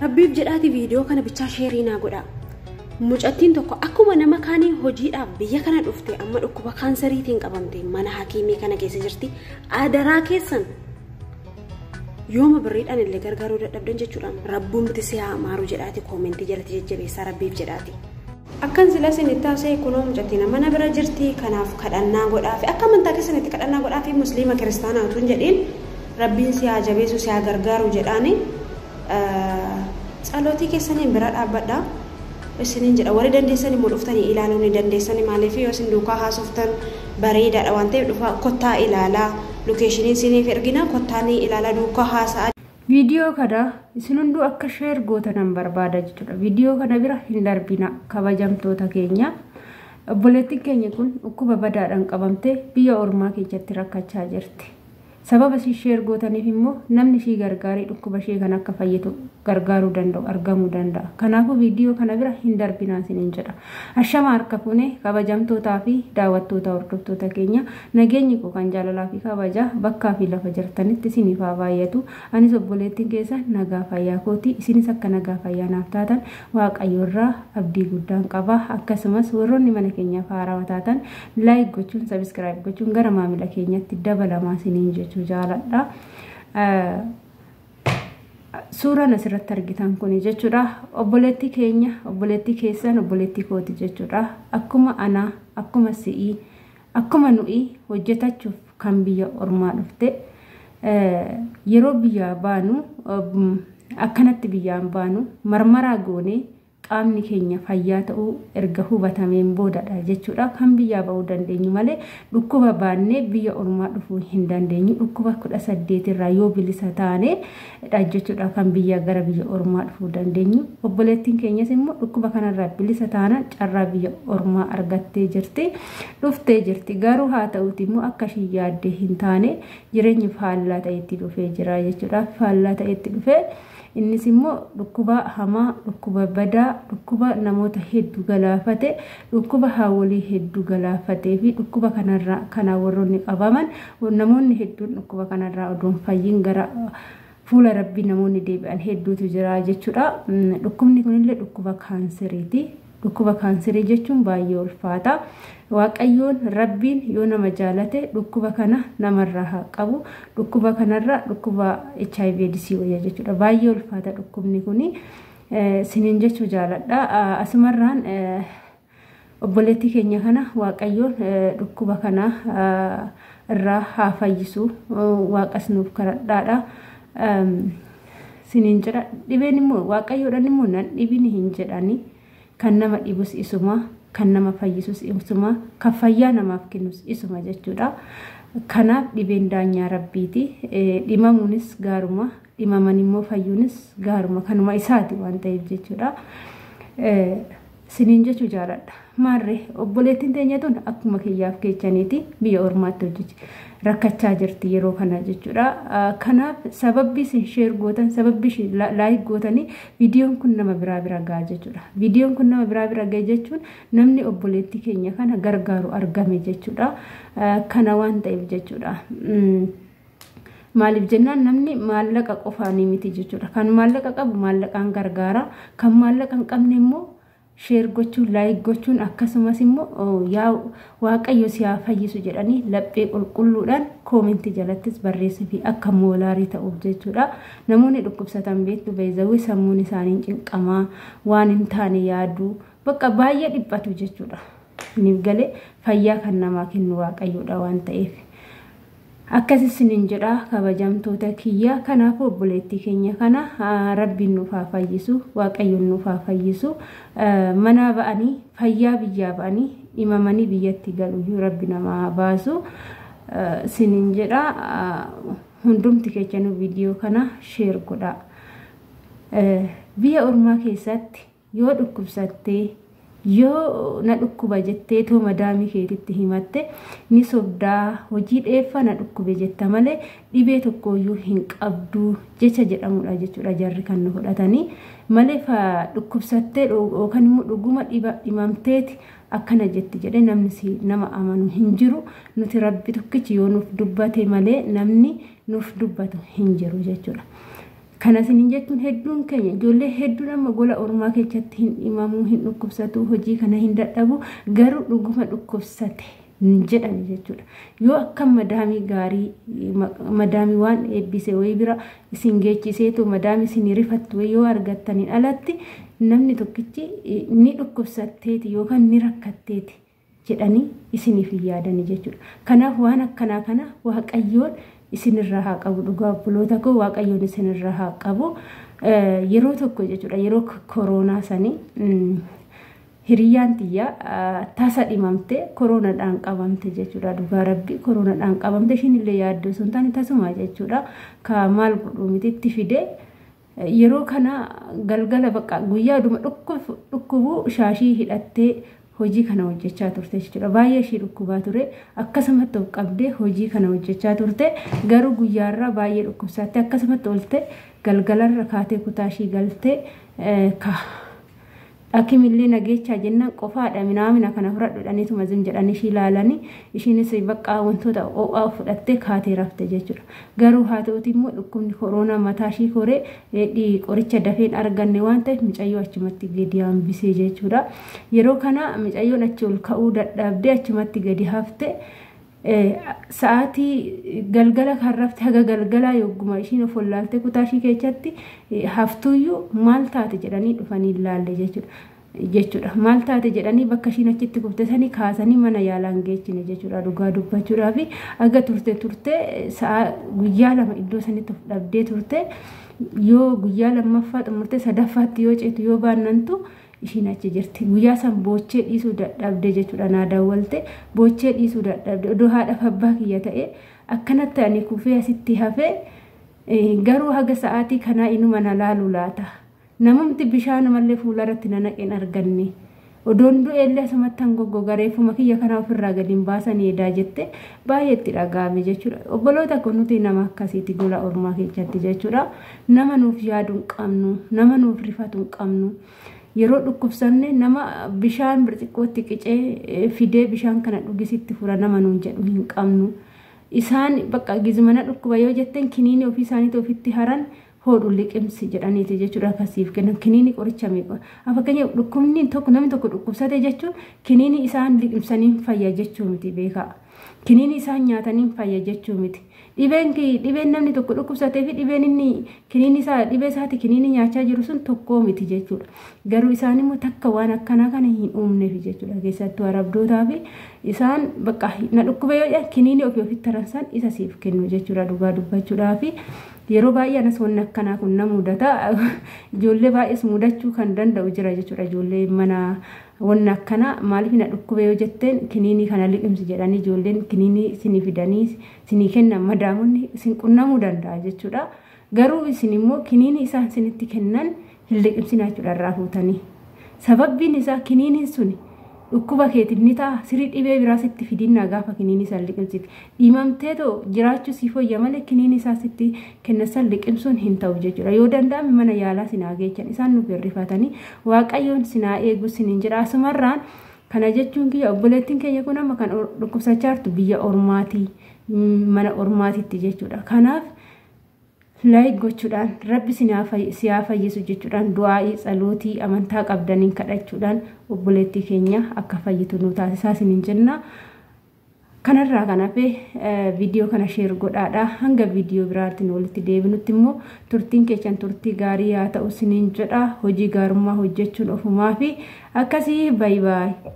Rabbiif jedhaati viidiyoo kana bichaa share naa godhaa. Mucattiin tokko akkuma nama kaanii hojiidhaaf biyya kana dhufte, amma dhukkuba kaansariitiin qabamte, mana hakiimii kana keessa jirti. Adaraa keessan, yooma birriidhaan illee gargaaruu dadhabdan jechuudha. Rabbuumti si haa maaru jedhaati comment jalatti jajjabeessaa, rabbiif jedhaati. Akkan sila isinitti haasa'e, kunoo mucattiin mana bira jirti. Kanaaf kadhannaa godhaafi, akka amantaa keessanitti kadhannaa godhaafi, musliima kiristaanaa utuu hin jedhiin, rabbiin si haa jabeessu, si haa gargaaru jedhaani tsalootii keessaniin bira dhaabbadha. Isiniin jedha, warri dandeessan immoo dhuftanii ilaaluu ni dandeessani. Maaliif, yoo isin duukaa haasoftan bareedaadha waan ta'eef, dhufa kottaa ilaalaa, location isiniif ergina, kottaa ni ilaalaa, duukaa haasa'aa. Viidiyoo kana isin hunduu akka share gootanan barbaada jechuudha. Viidiyoo kana bira hin darbina, kabajamtoota keenya. Obboleettiin keenya kun dhukkuba badaadhaan qabamtee biyya ormaa keessatti rakkachaa jirti. Sababa ishii share gootaniif immoo namni ishii gargaaree dhukkuba ishee kan akka fayyitu gargaaruu danda'u argamuu danda'a. Kanaafuu viidiyoo kana bira hin darbinaa isiniin jedha. Ashama harka fuunee, kabajamtootaa fi daawwattoota, hordoftoota keenya, nageenyi koo kan jaalalaa fi kabaja bakkaa fi lafa jirtanitti isiniif haa baay'atu. Anis obboleettiin keessa nagaa fayyaa kooti. Isinis akka nagaa fayyaa naaf taatan Waaqayyoorraa abdii guddaan qaba. Akkasumas warroonni mana keenyaaf haarawaa taatan like gochuun, subscribe gochuun gara maamila keenyatti dabalamaa isiniin jechuu jaaladha. Suuraan asirratti argitan kun jechuudha, obboleettii keenya, obboleettii keessan, obboleettii kooti jechuudha. Akkuma anaa, akkuma si'ii, akkuma nu'i hojjetachuuf kan biyya ormaa dhufte. Yeroo biyyaa baanu, akkanatti biyyaan baanu marmaraa goonee qaamni keenya fayyaa ta'uu erga hubatameen boodadha jechuudha. Kan biyyaa ba'uu dandeenyu malee dhukkuba baannee biyya ormaa dhufuu hin dandeenyu. Dhukkuba 18 irraa yoo bilisa taane dha jechuudha kan biyya gara biyya ormaa dhufuu dandeenyu. Obboleettiin keenyas immoo dhukkuba kanarraa bilisa taanaan carraa biyya ormaa argattee jirti. Dhuftee jirti. Garuu haa ta'uuti immoo akka ishii yaaddee hin taane jireenyi faallaa ta'etti dhufee jira jechuudha. Faallaa ta'etti dhufee, innis immoo dhukkuba hamaa, dhukkuba badaa, dhukkuba namoota hedduu galaafate, dhukkuba haawolii hedduu galaafatee fi dhukkuba kanarraa kana warroonni qabaman, namoonni hedduun dhukkuba kanarraa odoon fayyin gara fuula rabbii namoonni deebi'an hedduutu jira jechuudha. Dhukkubni kunillee dhukkuba kaanseriiti. Dhukkuba kaanserii jechuun baay'ee ulfaata. Waaqayyoon rabbiin yoo nama jaalate dhukkuba kana namarraa haa qabu. Dhukkuba kanarraa dhukkuba HIV AIDS wayya jechuudha. Baay'ee ulfaata dhukkubni kuni. Siniin jechuu jaaladha. Asumarraan obboleettii keenya kana Waaqayyoon dhukkuba kana irraa haa fayyisu. Waaqas nuuf kadhadhaadha. Siniin jedha. Dhibeen immoo Waaqayyoodhaan immoo nan dhibini hin jedhani. Kan nama dhibus isuma, kan nama fayyisus isuma, kan fayyaa namaaf kennus isuma jechuudha. Kanaaf dhibeen daanyaa rabbiiti. Dhimamuunis gaaruma, dhimaman immoo fayyuunis gaaruma, kanuma isaati waan ta'eef jechuudha. Siniin jechuu jaaladha. Maarree, obboleettiin teenya tun akkuma kiyyaaf keechaniiti biyya ormaatti hojjechi rakkachaa jirti yeroo kana jechuudha. Kanaaf sababbi isin share gootan, sababbi like gootanii, viidiyoon kun nama biraa bira ga'a jechuudha. Viidiyoon kun nama biraa bira ga'a jechuun namni obboleettii keenya kana gargaaru argame jechuudha. Kana waan ta'eef jechuudha. Maaliif jennaan, namni maallaqa qofaanii miti jechuudha. Kan maallaqa qabu maallaqaan gargaara. Kan maallaqa hin qabne immoo share gochuun, like gochuun, akkasumas immoo yaa Waaqayyo si haa fayyisu jedhanii laphee qulqulluudhaan comment jalattis barreessuu fi akka moolaarii ta'uuf jechuudha. Namoonni dhukkubsatan beektu, beezawwi sammuun isaanii cinqamaa, waan hin taane yaaduu, bakka baay'ee dhiphatu jechuudha. Isiniif galee, fayyaa kan namaa kennu Waaqayyoodha waan ta'eef. Akkas isiniin jedha, kabajamtoota kiyya. Kanaafuu obboleettii keenya kana rabbiin nuuf haa fayyisu, Waaqayyoon nuuf haa fayyisu. Manaa ba'anii, fayyaa biyyaa ba'anii dhimamanii biyyatti galuyyuu rabbi namaa haa baasu isiniin jedha. Hundumti keessanuu viidiyoo kana share godhaa. Biyya ormaa keessatti yoo dhukkubsattee, yoo na dhukkuba jettee too madaamii keetitti himatte, ni sobdaa, hojii dheeffaa na dhukkube jetta malee dhibee tokkooyyuu hin qabdu jecha jedhamudha jechuudha. Jarri kan nu fudhatanii malee dhukkubsattee yookaan immoo dhuguma dhimamteeti akkana jetti jedhee namni si nama amanu hin jiru. Nuti rabbi tokkichi yoo nuuf dubbate malee namni nuuf dubbatu hin jiru jechuudha. Kana isiniin jechuun hedduun keenya ijoollee hedduun amma gola ormaa keessatti hin dhimamu, hin dhukkubsatu, hojii kana hin dadhabu, garuu dhuguma dhukkubsate hin jedhani jechuudha. Yoo akka madaamii gaarii madaamii waan eebbise wayii bira isin geechiseetu madaamii isin rifattu wayii yoo argattaniin alatti namni tokkichi ni dhukkubsatteeti yookaan ni rakkatteeti jedhanii isiniif hin yaadani jechuudha. Kanaaf waan akkanaa kana Waaqayyoon isinirraa haa qabu, dhugaa obboloota koo Waaqayyoon isinirraa haa qabu. Yeroo tokko jechuudha, yeroo koronaa sanii hiriyyaan tiyya tasa dhimamte, koronaadhaan qabamte jechuudha. Dhugaa Rabbi, koronaadhaan qabamte. Ishiin illee yaaddoo sun taane tasuma jechuudha. Ka maal godhu miti itti fide. Yeroo kana galgala bakka guyyaa dhuma dhukkubuu shaashii hidhattee hojii kana hojjechaa turte jechuudha. Baay'ee ishii dhukkubaa ture. Akkasumatti of qabdee hojii kana hojjechaa turte. Garuu guyyaarraa baay'ee dhukkubsatte, akkasumatti oolte, galgalarra kaatee kutaa ishii galtee ka hakimillee nageechaa jennaan qofaadha minaamina kana fudhadhu jedhaniituma zim jedhanii ishii ilaalanii, ishiinis bakka wantoota ho'aa fudhattee kaatee rafte jechuudha. Garuu haa ta'uti immoo dhukkubni koronaa mataa ishii koree qoricha dafeen arganne waan ta'eef mucayyoo achumatti gadi hambisee jechuudha. Yeroo kana mucayyoon achi ol ka'uu dadhabdee achumatti gadi hafte. Sa'aatii galgala kan rafte haga galgalaa yogguma ishiin of wallaaltee kutaa ishii keessatti haftuyyuu maal taate jedhanii dhufanii ilaalle jechuudha. Maal taate jedhanii bakka ishiin achitti kufte sanii kaasanii mana yaalaan geechine jechuudha. Dhugaa dubbachuudhaaf aga turte sa'a guyyaa 2 iddoo sanitti of dhabdee turte. Yoo guyyaa lammaffaa xumurte sadaffaatti yoo ceetu yoo baannantu ishiin achi jirti. Guyyaa san boochee dhiisuu dadhabde jechuudha. Naa daawwalte, boochee dhiisuu dadhabde. Odoo haadha abbaa kiyya ta'e akkanatti ani kufee asitti hafee, garuu haga sa'aatii kanaa inuma na laalu laata? Namumti bishaanumallee fuularratti na naqeen arganne. Odoon du'eellee asumatti hangoggoga, reeffuma kiyya kana ofirraa gadi hin baasanii edaa jette baay'ee itti dhaga'ame jechuudha. Obboloota kun nuti nama akkasiiti gola ormaa keessatti jechuudha. Nama nuuf yaadu hin qabnu, nama nuuf rifatu hin qabnu. Yeroo dhukkubsanne nama bishaan birciqqootti qicee fidee bishaan kana dhugisitti fura nama nuun jedhu hin qabnu. Isaan bakka gizmana dhukkuba yoo jetteen kiniini ofii isaaniitti ofitti haran hodhu liqimsi jedhaniiti jechuudha akkasiif kennan. Kiniini qoricha meeqa? Fakkeenyaaf dhukkubni tokko, namni tokko dhukkubsate jechuun kiniini isaan liqimsaniin fayya jechuu miti, beekaa. Kiniini isaan nyaataniin fayya jechuu miti. Dhibeen namni tokko dhukkubsatee fi dhibeen inni kiniini isaa dhibee isaati kiniini nyaachaa jiru sun tokkoo miti jechuudha. Garuu isaan immoo takka waan akkanaa kana hin uumneef jechuudha. Keessattuu arabdootaa fi isaan bakka na dhukkuba yoo jedhan kiniini ofii ofitti haransan isa siif kennu jechuudha. Dhugaa dubbachuudhaa fi yeroo baay'ee anas wanni akkanaa kun na mudata. Ijoollee baay'ees mudachuu kan danda'u jira jechuudha. Ijoollee mana wanni akkanaa maaliif na dhukkube yoo jetteen kiniinii kana liqimsi jedhanii ijoolleen kiniinii isinii fidanii isinii kennan madaamonni isin qunnamuu danda'a jechuudha. Garuu isin immoo kiniinii isaan isinitti kennan hin liqimsinaa jechuudha irraa fuutanii. Sababbiin isaa kiniiniin suni dhukkuba keetiif ni ta'a, sirii dhibee biraa sitti fidinnaa gaafa kiniinii san liqimsite. Dhimamtee too jiraachuu siif hoyya malee kiniinii isaa sitti kennan san liqimsuun hin ta'u jechuudha. Yoo danda'ame mana yaalaa sinaa geechan, isaan nuuf hirrifatanii, Waaqayyoon sinaa eegu siniin jedha. Asumarraan kana jechuun kiyya obboleettiin keenya kun amma kan dhukkubsachaa jirtu biyya ormaatii, mana ormaatitti jechuudha. Kanaaf like gochuudhaan Rabbi si haa fayyisu jechuudhaan du'aa'ii tsalootii amantaa qabdaniin kadhachuudhaan obboleettii keenya akka fayyitu nu taasisaa isiniin jenna. Kanarraa kan hafe viidiyoo kana share godhaadha. Hanga viidiyoo biraatiin walitti deebinutti immoo turtiin keessan turtii gaarii haa ta'u isiniin jedha. Hojii gaarummaa hojjechuun ofumaa fi akkasii, bye bye.